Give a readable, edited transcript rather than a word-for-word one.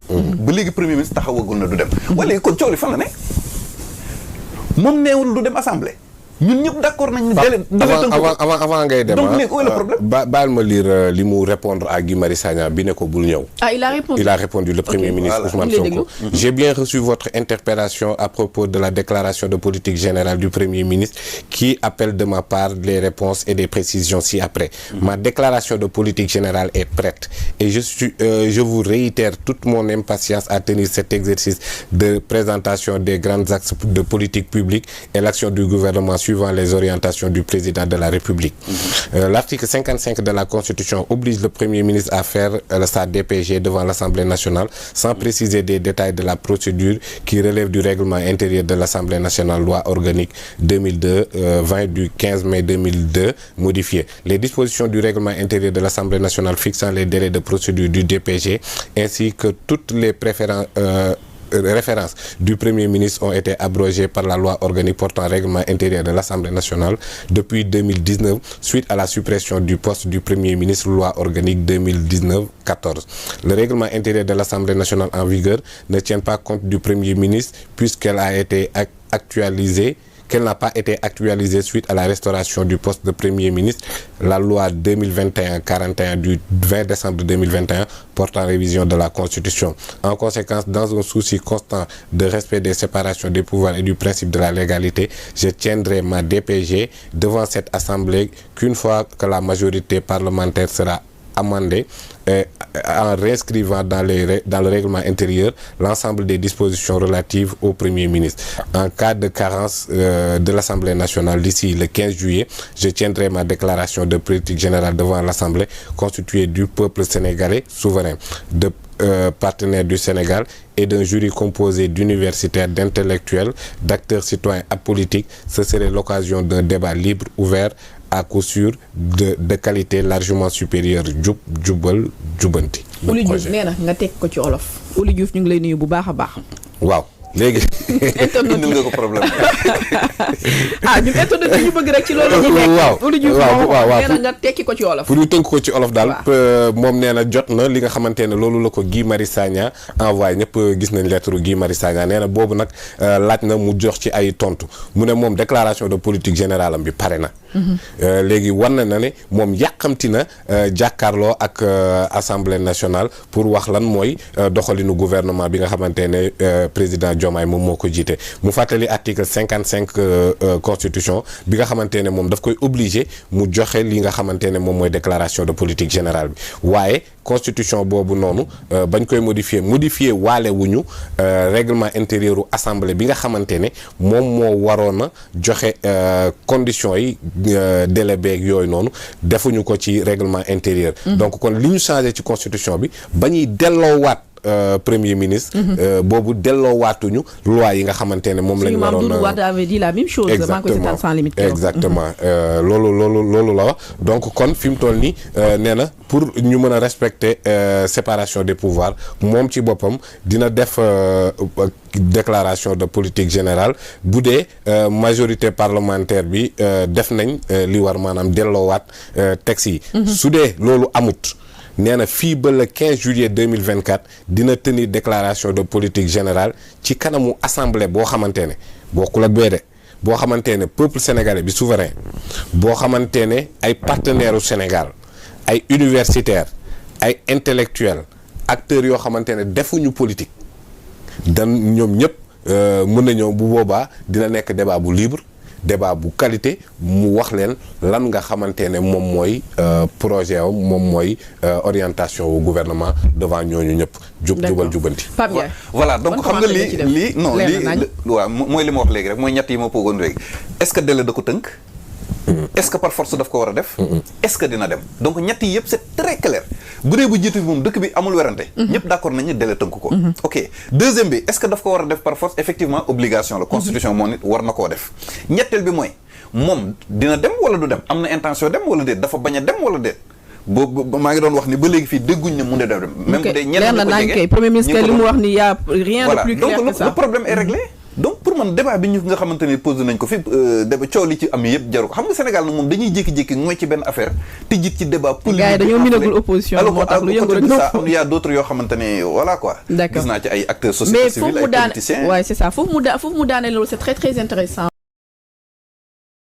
ba léegi premier ministre taxawagul na du dem. wala léegi kon coow li fan la ne moom neewul du dem assemblée. ñun ñëpp d'accord nañ ne avant ngay dem donc léegi où est le problème. baal ma lire li mu répondre à Guy Marius Sagna bi ne ko bul ñëw. Il a répondu le premier ministre Ousmane Sonko. J'ai bien reçu votre interpellation à propos de la déclaration de politique générale du premier ministre qui appelle de ma part les réponses et des précisions ci-après. Ma déclaration de politique générale est prête et je vous réitère toute mon impatience à tenir cet exercice de présentation des grands axes de politique publique et l'action du gouvernement suivant les orientations du président de la République. L'article 55 de la Constitution oblige le Premier ministre à faire sa DPG devant l'Assemblée nationale sans préciser des détails de la procédure qui relève du règlement intérieur de l'Assemblée nationale, loi organique 2002-20 du 15 mai 2002 modifiée. Les dispositions du règlement intérieur de l'Assemblée nationale fixant les délais de procédure du DPG ainsi que toutes les références du Premier ministre ont été abrogées par la loi organique portant règlement intérieur de l'Assemblée nationale depuis 2019 suite à la suppression du poste du Premier ministre, loi organique 2019-14. Le règlement intérieur de l'Assemblée nationale en vigueur ne tient pas compte du Premier ministre puisqu'elle n'a pas été actualisée suite à la restauration du poste de Premier ministre, la loi 2021-41 du 20 décembre 2021 portant révision de la Constitution. En conséquence, dans un souci constant de respect des séparations des pouvoirs et du principe de la légalité, je tiendrai ma DPG devant cette Assemblée qu'une fois que la majorité parlementaire sera amendée en réinscrivant dans le règlement intérieur l'ensemble des dispositions relatives au Premier ministre. En cas de carence de l'Assemblée nationale d'ici le 15 juillet, je tiendrai ma déclaration de politique générale devant l'Assemblée constituée du peuple sénégalais souverain, de partenaires du Sénégal et d'un jury composé d'universitaires, d'intellectuels, d'acteurs citoyens apolitiques. Ce serait l'occasion d'un débat libre, ouvert, à coup sûr de qualité largement supérieure jubal jubanti. Oly Diouf nee na nga teg ko ci olof. Oly Diouf ñu ngi lay nuyu bu baax a baax. waaw léegi. indil nga ko problème. ñun internet ñu bëgg rek ci loolu la ñuy nekk. waaw Oly Diouf nee na nga tekki ko ci olof. pour ñu tënk ko ci olof daal. moom nee na jot na li nga xamante ne loolu la ko Guy Marius Sagna envoyé ñëpp gis nañ lettre Guy Marius Sagna nee na boobu nag laaj na mu jox ci ay tontu mu ne moom déclaration de politique générale am bi pare na. léegi war na ne moom yàqamti na jàkkaarloo ak assemblée nationale pour wax lan mooy doxalinu gouvernement bi nga xamante ne président Diomaye moom moo ko jiite mu fàttali article 55 constitution bi nga xamante ne moom daf koy obligé mu joxe li nga xamante ne moom mooy déclaration de politique générale bi waaye constitution boobu noonu bañ koy modifier waale wuñu règlement intérieur u assemblée bi nga xamante ne moom moo waroon a joxe conditions yi délai beeg yooyu noonu defuñu ko ci règlement intérieur. donc kon li ñu changé ci constitution bi ba ñuy delloowaat premier ministre. boobu delloowaatuñu loi yi nga xamante ne moom la ñu waroon Mamadou Wade avait dit la même chose. exactement sans limite. exactement loolu la wax donc kon fi mu toll nii nee na pour ñu mën a respecter séparation des pouvoirs moom ci boppam dina def déclaration de politique générale bu dee majorité parlementaire bi def nañ li war maanaam delloowaat texte yi. su dee loolu amut. nee na fii ba le 15 juillet 2024 dina tenir déclaration de politique générale ci kanamu assemblée boo xamante ne bokkul ak bee de boo xamante ne peuple sénégalais bi souverain boo xamante ne ay partenaires u Sénégal ay universitaires ay intellectuels acteurs yoo xamante ne defuñu politique dan ñoom ñëpp mën na ñëw bu boobaa dina nekk débat bu libre débat bu qualité mu wax leen lan nga xamante ne moom mooy projet am moom mooy orientation wu gouvernement devant ñooñu ñëpp. jubal jubanti. Pape Ndiaye voilà donc xam nga lii non lii waaw mooy li ma wax léegi rek mooy ñett yi ma poogoon léegi est-ce que délai da ko tënk. est-ce que par force daf ko war a def. est-ce que dina dem donc ñett yi yëpp c'est très clair bu dee bu jiitu bi moom dëkk bi amul werante. ñëpp d'accord nañu délai tënk ko. ok deuxième bi est-ce que daf ko war a def par force effectivement obligation la constitution moo nit war na koo def. ñetteel bi mooy moom dina dem wala du dem am na intention dem wala déet dafa bañ a dem wala déet boobu maa ngi doon wax ni ba léegi fii dégguñ ne mu ne dem. même bu dee ñeneen ñi ko jege premier ministre li mu wax ni y a rien de plus clair que ça donc le problème est réglé donc pour man débat bi ñu nga xamante ne posé nañ ko fi débat coow li ci am yëpp jaru ko xam nga Sénégal nag moom dañuy jékki-jékki mooy ci benn affaire tijjit ci débat politique. gars yi dañoo minagul opposition moo tax lu yëngu rek ça am y a d'autres yoo xamante ne voilà quoi. d'accord gis naa ci ay acteurs société civile ay politiciens. waaye c'est ça foofu mu daane loolu c'est très très intéressant